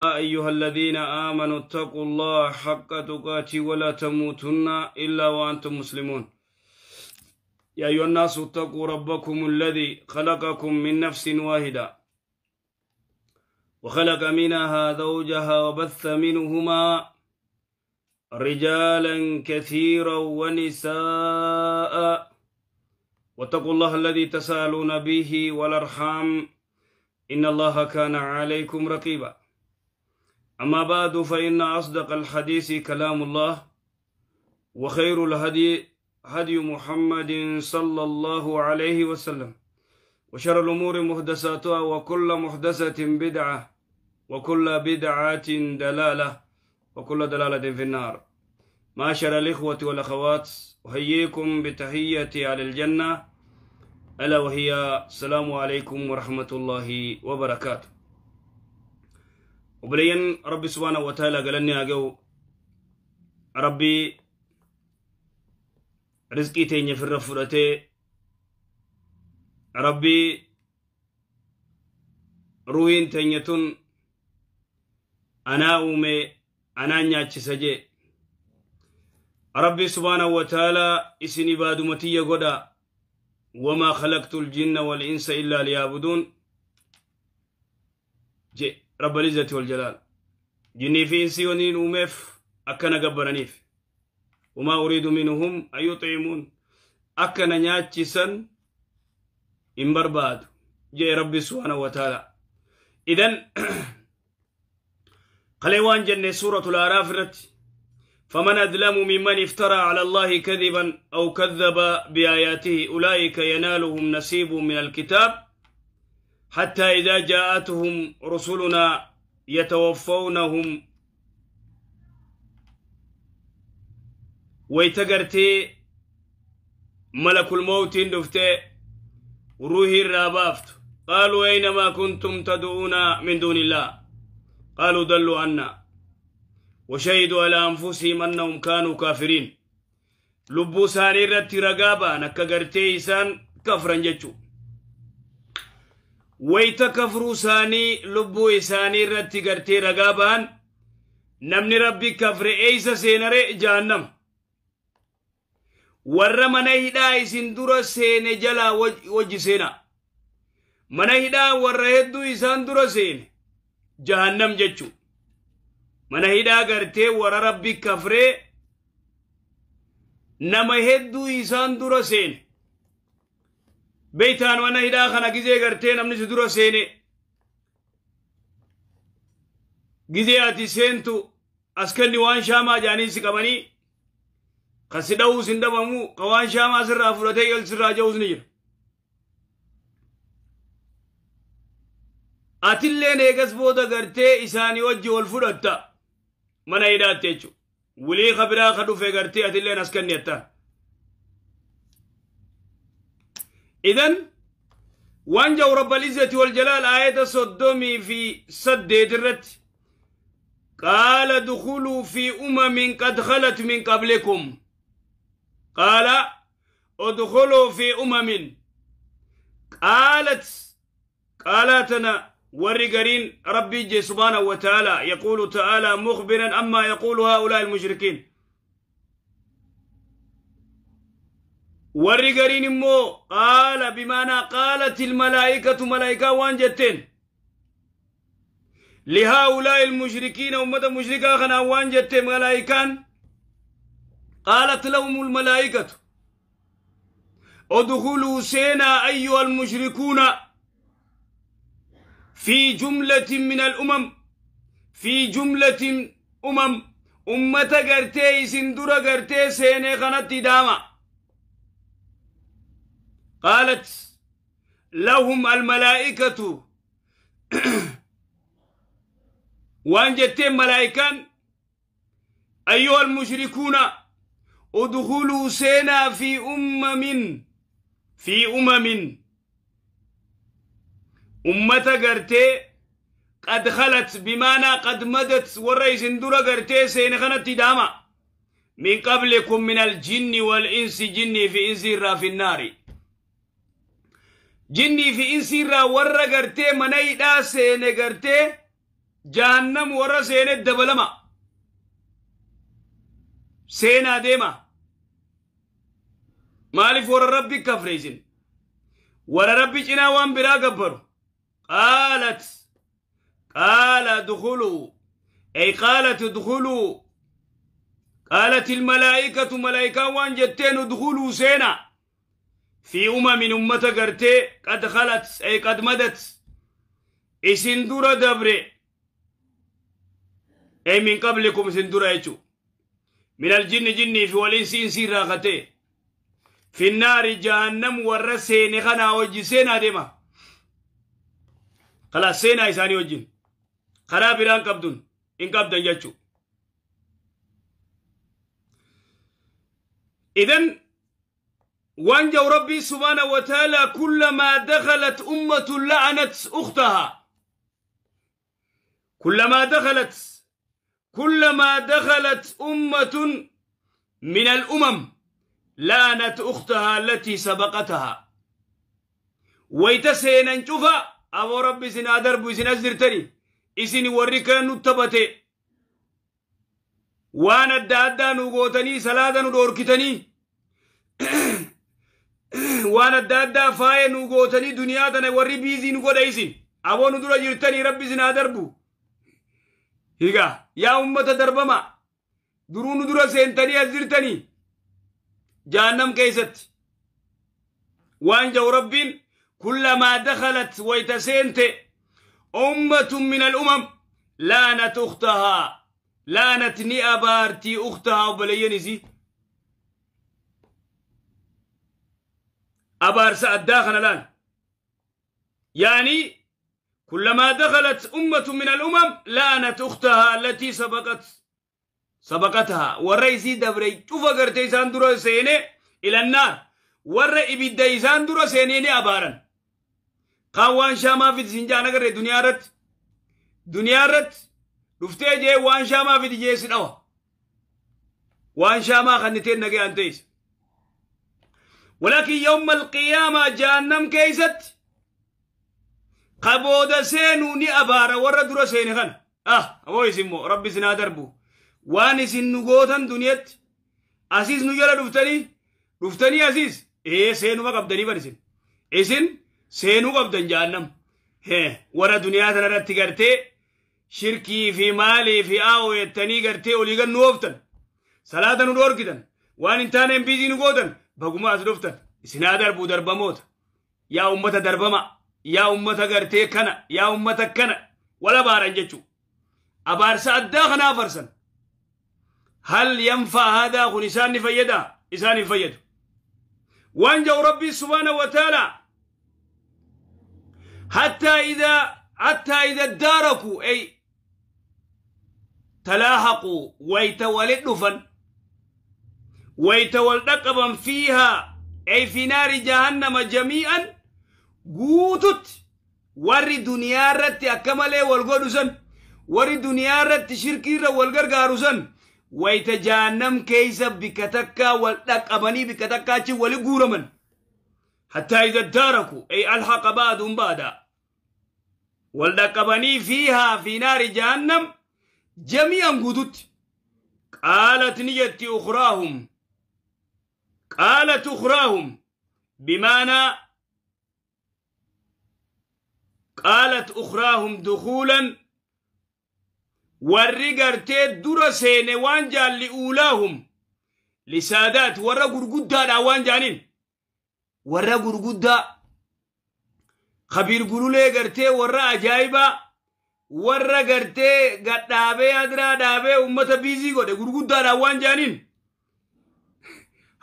أيها الذين آمنوا اتقوا الله حق تقاته ولا تموتن إلا وأنتم مسلمون. يا أيها الناس اتقوا ربكم الذي خلقكم من نفس واحدة وخلق منها زوجها وبث منهما رجالا كثيرا ونساء، واتقوا الله الذي تساءلون به والأرحام إن الله كان عليكم رقيبا. أما بعد، فإن أصدق الحديث كلام الله، وخير الهدي هدي محمد صلى الله عليه وسلم، وشر الأمور محدثاتها، وكل محدثة بدعة، وكل بدعة دلالة، وكل دلالة في النار. معاشر الإخوة والأخوات، أحييكم بتحية على الجنة، ألا وهي السلام عليكم ورحمة الله وبركاته. وبلين ربي سبحانه وتعالى قالني أجو ربي رزقي تيني في الرفرتي، ربي روين تينيتون أنا أمي أنا نياتي سجي. ربي سبحانه وتعالى إسني بادمتي قدا، وما خلقت الجن والإنس إلا ليعبدون. جي رب العزة والجلال جني في إنسي ونين أمف أكنا قبرنيف، وما أريد منهم أن يطعمون أكنا نياتي سن إن برباد. جي ربي سبحانه وتعالى. إذن قليوان جنة سورة الأعراف رت: فمن أظلم ممن افترى على الله كذبا أو كذب بآياته أولئك ينالهم نصيب من الكتاب حتى إذا جاءتهم رسلنا يتوفونهم. ويتقرتي ملك الموت دفتي وروحي الرابافت، قالوا أينما كنتم تدعون من دون الله؟ قالوا ضلوا عنا وشهدوا على أنفسهم أنهم كانوا كافرين. لبو ساني رتي رقابا نكا قرتي إسان كفرا جتشو. ويتا كفرو ساني لبو إساني رتي قرتي رقابا نمني ربي كفر إيسا سينري جهنم. ور منهدا إسن در سين جلا وجه سينا منهدا ور هدو إسان در سين جهنم جتشو. منهدا قرتي ور ربي كفر نما هدو إسان در سين بيتان منهدا خنا جزي قرتي نمني سدر سين جزي آتي سينتو أسكني وان شاما جاني سكبني خسدو سندبمو قوان شاما سر فرتي يل سر جوز نجر. أتلين إيجاز بودا قرتي إساني وجه والفرطة من أيدات تيجو ولي خبرا خدو في قرتي أتلين أسكني أتا. إذن وانجو رب العزة والجلال آية صدومي في سد درت: قال دخلوا في أمم قد خلت من قبلكم. قال ادخلوا في أمم قالت قالتنا ورقرين ربي جي سبحانه وتعالى يقول تعالى مخبرا أما يقول هؤلاء المشركين. ورقرين مو قال بمعنى قالت الملائكة ملائكة وانجتين لهؤلاء المشركين أمة مشركة خنا وانجتين ملائكان. قالت لهم الملائكة ادخلوا سينا أيها المشركون في جملة من الأمم، في جملة أمم أمة قرتي سندورة قرتي سيني خنت داما. قالت لهم الملائكة وانجتين ملائكان أيها المشركون ادخلوا سينا في أمم، في أمم أمة قرتي قد خلت بمعنى قد مدت والرئيس اندورا قرتي سينخنت داما من قبلكم من الجن والإنس، جني في إنس را في النار، جني في إنس را ور قرتي مني دا سين قرتي Jahannam warra seene dabalama. Seenaa deema. Maaliif warra Rabbi kafre isin? Warra Rabbi cinaa waan biraa gabbaru. Qaalat qaala dukhuluu ay qaalat udkhuluu qaalat ilmalaa'ikatu malaa'ikaan waan jetteen udkhuluu seena fi umamin ummata gartee qad khalat ay qad madat isin dura dabre ay min qablikum isin dura jechuu min aljinni jinnii fi walinsi insii irraa katee fi naari jahannam warra seene kanaa wajji seenaa deema. Kalaas seenaa isaanii wajjin karaa biraan qabdun hin qabdan jechuu. إذن وانجو ربي سبحانه وتعالى كلما دخلت أمة لعنت أختها. كلما دخلت أمة من الأمم لعنت أختها التي سبقتها. ويتسينا نشوفها أبو ربي سنا دربو سنا زرتني إسني وريكا نتبتي وانا الدادا نغوتني سلادا ندوركتني وانا الدادا فاي نغوتني دنيا تنا وري بيزي نغودا إسن أبو ندورا جرتني ربي سنا دربو هيغا يا أمة دربما درو ندورا سينتني أزرتني جهنم كيست. وان جو ربين كلما دخلت ويتسينت أمة من الأمم لانت أختها لانت ني أبارتي أختها وبلينزي أبار سأداخنا الآن. يعني كلما دخلت أمة من الأمم لانت أختها التي سبقتها والرئيسي دبري شوف قرتي ساندرو سيني إلى النار ور إبدا ساندرو سيني أبارا قوان شاما في سنجانا قري دنيا رت رفتي جي وان شاما في جيس نوا وان شاما خنتين نجي أنتيس. ولكن يوم القيامة جهنم كيست قبود سينوني أبارا ور درو سيني خن أبو يسمو ربي سنا دربو وان isin nu gootan duniyatti asiis nu jala dhuftanii asiis seenuma qabdanii bar isin seenuu qabdan jahannam warra duniyaa tana irratti gartee shirkii fi maalii fi aawoo jettanii gartee olii gad nu ooftan salaata nu dhoorkitan waan hin taaneen biizii nu gootan baguma as dhuftan isinaa darbuu darbamoota yaa ummata darbama yaa ummata gartee kana yaa ummata kana wala baaran jechuu abaarsa addaa kanaa farsan. هل ينفع هذا خنسان فيدا إسان فيد وانجو ربي سبحانه وتعالى حتى إذا اداركوا أي تلاحقوا ويتولدفا ويتولدقبا فيها أي في نار جهنم جميعا قوتت ور دنيا رت أكمله والقدسا ور دنيا رت شركي والقرقارسا ويتجانم كيس بكتكا والأقبني بكتكا ولقورمن حتى إذا اداركوا أي ألحق بعضهم بعضا والأقبني فيها في نار جهنم جميعا قدت قالت نيتي أخراهم قالت أخراهم بمعنى قالت أخراهم دخولا warri gartee dura seene waan jaalli uulaahum lisaadaat warra gurguddaadha waan jaaniin warra gurguddaa kabiir gululee gartee warra ajaa'ibaa warra gartee gadhaabee adiraa dhaabee ummata biizii godhe gurguddaadha waan jaaniin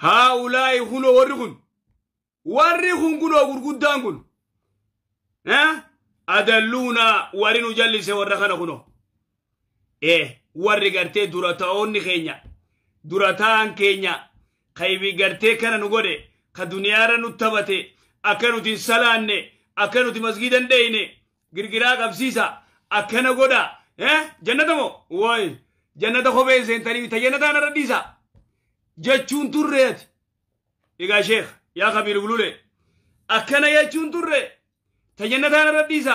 haa ulaayi kunoo warri kun kunoo gurguddaan kun adalluuna warri nu jallise warra kana kunoo warri gartee dura ta'oonni keenya dura ta'an keenya kaybi gartee kana nu godhe ka duniyaarra nu taphate akka nuti hin salaanne akka nuti masgiida hin dheyne girgiraa qabsiisa akkana godha jannata moo way jannata kophee seentanii ta jannataan irra dhiisa jechuun turreeti. Egaa sheekh yaa kabiir gulule akkana jechuun turre ta jannataan irra dhiisa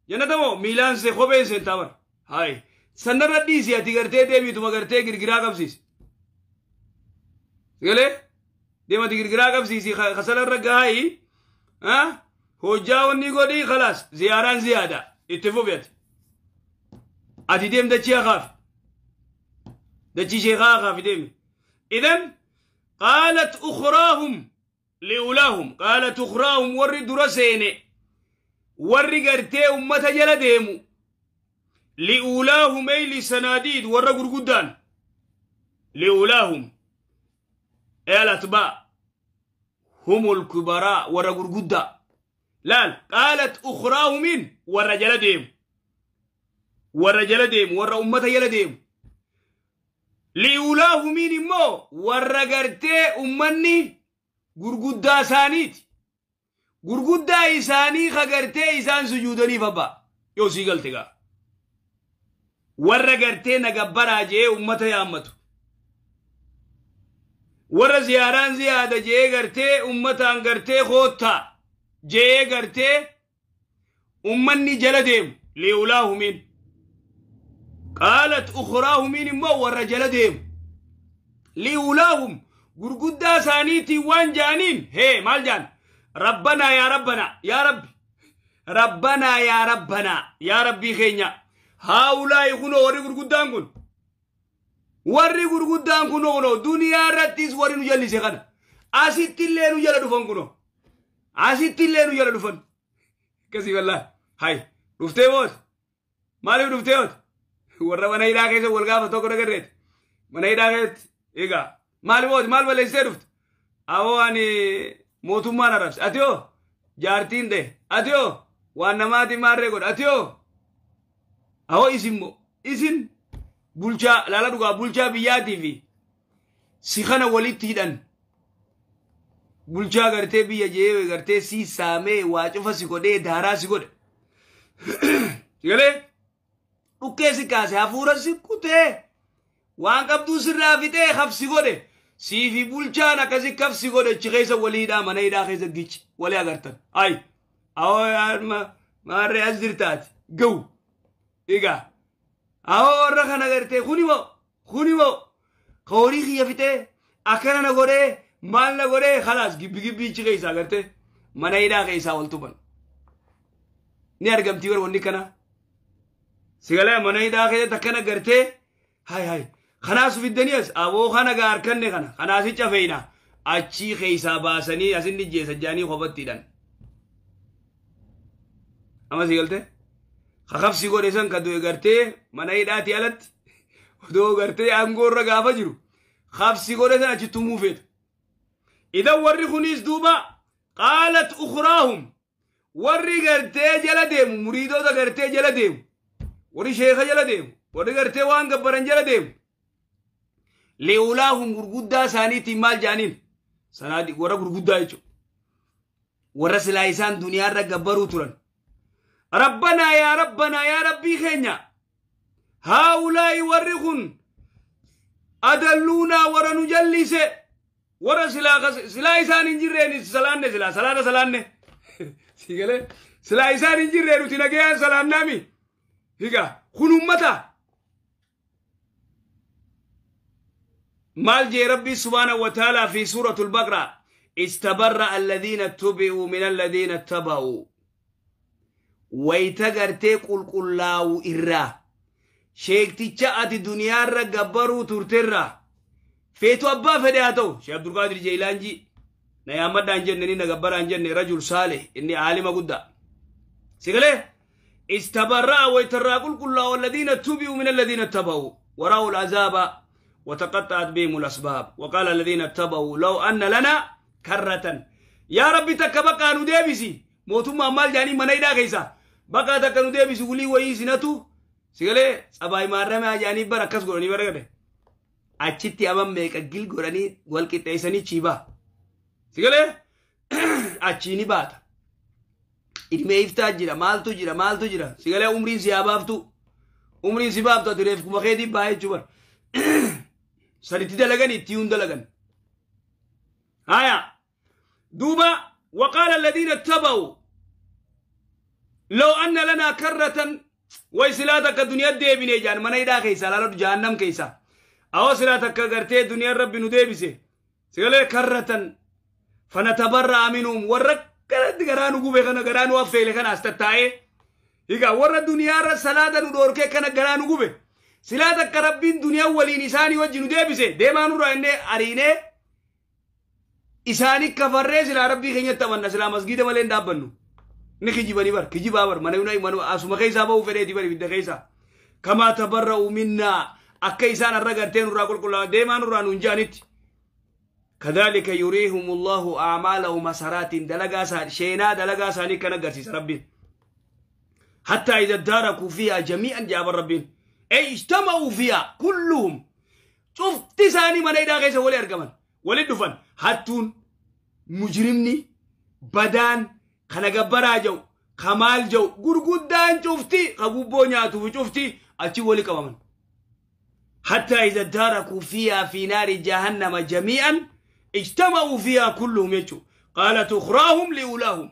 jannata moo miilaan see kophee seentaa bara. Hay sanarra dhiisi ati gartee deemiituma gartee girgiraa qabsiisi. Galee deemati girgiraa qabsiisi kasalarra gahayi hojjaa wanni godhii khalaas ziyaaraan ziyaada itti fufi ati. Ati deem dachii haqaafi. Dachii sheekaa haqaafi deemi. Idan qaalat ukhraahum liulaahum qaalat ukhraahum warri dura seene warri gartee ummata jala deemu liulaahum ay lisanaadiid warra gurguddaan liulaahum ay alatbaa humul kubaraa warra gurguddaa laal qaalat ukhraahumin warra jala deemu warra jala deemu warra ummata jala deemu liulaahumiin immoo warra gartee ummanni gurguddaa isaaniiti. Gurguddaa isaanii ka gartee isaan sujuudaniif abbaa yoo sii galte gaa. Warra gartee na gabbaraa jee ummata yaammatu. Warra ziyaaraan ziyaada jee gartee ummataan gartee koottaa jee gartee ummanni jala deemu liulaahumiin. Qaalat ukhraahumiin immoo warra jala deemu. Liulaahum gurguddaa isaaniitiin waan jaaniin hee maal jaan rabbanaa yaa rabbanaa yaa rabbi rabbanaa yaa rabbanaa yaa rabbii keenya haa'ulaa'i kunoo warri gurguddaan kun warri gurguddaan kunoo kunoo duniyaa irrattis warri nu jallise kana asitti illee nu jala dhufan kunoo asitti illee nu jala dhufan akkasii wallaahi hay dhuftee booti maaliif dhuftee booti warra mana hidhaa keessa wal gaafa tokko dhagarreeti mana hidhaa keessatti egaa maal booti maal balleessitee dhufte awoo ani mootummaan arrabse ati hoo jaartiin dhee ati hoo waan namaati maarree godhe ati hoo awoo isin moo isin bulchaa laala dhugaa bulchaa biyyaatii fi si kana walitti hidhan bulchaa gartee biyya jee gartee si saamee waa cufa si godhee daaraa si godhe galee dhukkee si kaase hafuura si kutee waan qabduu sirraa fixee habsi godhe siifi bulchaan akkasi kabsi godhe achi keessa walii hidhaa mana hidhaa keessa gichi walii agartan ay awoo maarree as jirtaati ga'u egaa awoo warra kana gartee kuni moo ka horii kiyya fixee akkana na godhee maal na godhee khalaas gibbi gibbii achi keessaa gartee mana hidhaa keessaa ol tuban ni argamtii bar wanni kana sigalee mana hidhaa keessatti akkana gartee hay hay kanaas fiddanii as aboo kana gaa harkanne kana kanaas cafeeyna achii keessaa baasanii asin ijjeessa jaanii kophattiidhan. Amma si galte kakabsi godhe san ka du'e gartee mana hidhaatii alatti odoo gartee aangoo irra gaafa jiru kabsi godhe san achi tumuu feeta. Idan warri kunis duuba qaalat ukhraahum warri gartee jala deemu muriidota gartee jala deemu warri sheeka jala deemu warri gartee waan gabbaran jala deemu liulaahum gurguddaa isaaniitiin maal jaaniin sanaadi warra gurguddaa jechuudha warra silaa isaan duniyaarra gabbaruu turan rabbanaa yaa rabbanaa yaa rabbii keenya haa'ulaa'i warri kun adalluunaa warra nu jallise warra silaa isaan hin jirreen salaanne silaa salaata salaanne sigalee silaa isaan hin jirreen nuti nagayaan salaannaami higa kun ummata maal jee rabbii subhaanahu wa ta'ala fi suuratul baqraa istabarra alladhiina tubi'uu min alladhiina ittaba'uu wayta gartee qulqullaa'u irraa sheekticha ati duniyaarra gabbaruu turterraa feetu abbaa fedhe haa ta'u Sheekh Abdulqaadir Jeelaanjii na yaammadhaan jenne ni na gabbaraan jenne rajul saaleh inni aalima guddaa sigalee istabarra'a waytarraa qulqullaa'u alladhiina tubi'uu min alladhiina ittaba'uu waraa'u al'azaaba وتقطعت بهم الأسباب وقال الذين اتبعوا لو أن لنا كرة يا ربي تكبقى ندبسي موتما مال جاني منايدا كيسا بقى تك ندبسي ولي وي سنتو سيغلي سباي مارما جاني بركس غورني بركه achitti aman meeqa gil godhanii wal qixxeessanii chiibaa. Sigalee achii ni baata. Ilmee iftaa jira maaltu jira maaltu jira sigalee umriin si haa baaftu umriin si baaftu ati reef kuma keetii baa jechuu bara. Sanitti dalagan itti hun dalagan. Haya duuba وقال الذين اتبعوا لو أن لنا كرة Way silaa takka duniyaa deebine jaan mana hidhaa keessa laalatu jahannam keessa. Awwa silaa takka gartee duniyaan rabbi nu deebise. Sigalee karratan fanatabarra'a minhum warra kanatti garaa nu gube kana garaa nu affeele kana as tattaa'ee. Egaa warra duniyaarra salaata nu dhoorkee kana garaa nu gube. Silaa takka rabbiin duniyaa waliin isaanii wajji nu deebise deemaa nurraa innee ariinee isaanii kafarree silaa rabbii keenyatti amanna silaa masgiida malee hin dhaabbannu. Ni kijibanii bar kijibaa bar mana asuma keessaa ba'uu fedheeti bar ibidda keessaa. Kamaa tabarra'u minnaa akka isaan har'a gartee nurraa qulqullaa'an deemaa nurraa nuun ja'anitti. Kadhalika yuriihumullahu a'maalahum hasaraatiin dalagaa isaanii sheenaa dalagaa isaanii kan agarsiisa rabbiin. Hattaa idha daarakuu fiihaa jamii'an jaaban rabbiin. Ey ijtama'uu fiihaa kulluhum. Cufti isaanii mana hidhaa keessa walii argaman. Walii dhufan hattuun mujrimni badaan kana gabbaraa jiru kamaal jiru gurguddaan cufti ka gubboo nyaatuuf cufti achi walii qabaman. Hattaa idha daarakuu fiihaa fi naari jahannama jamii'an ijtama'uu fiihaa kulluhum jechuudha. Qaalat ukhraahum li'ulaahum.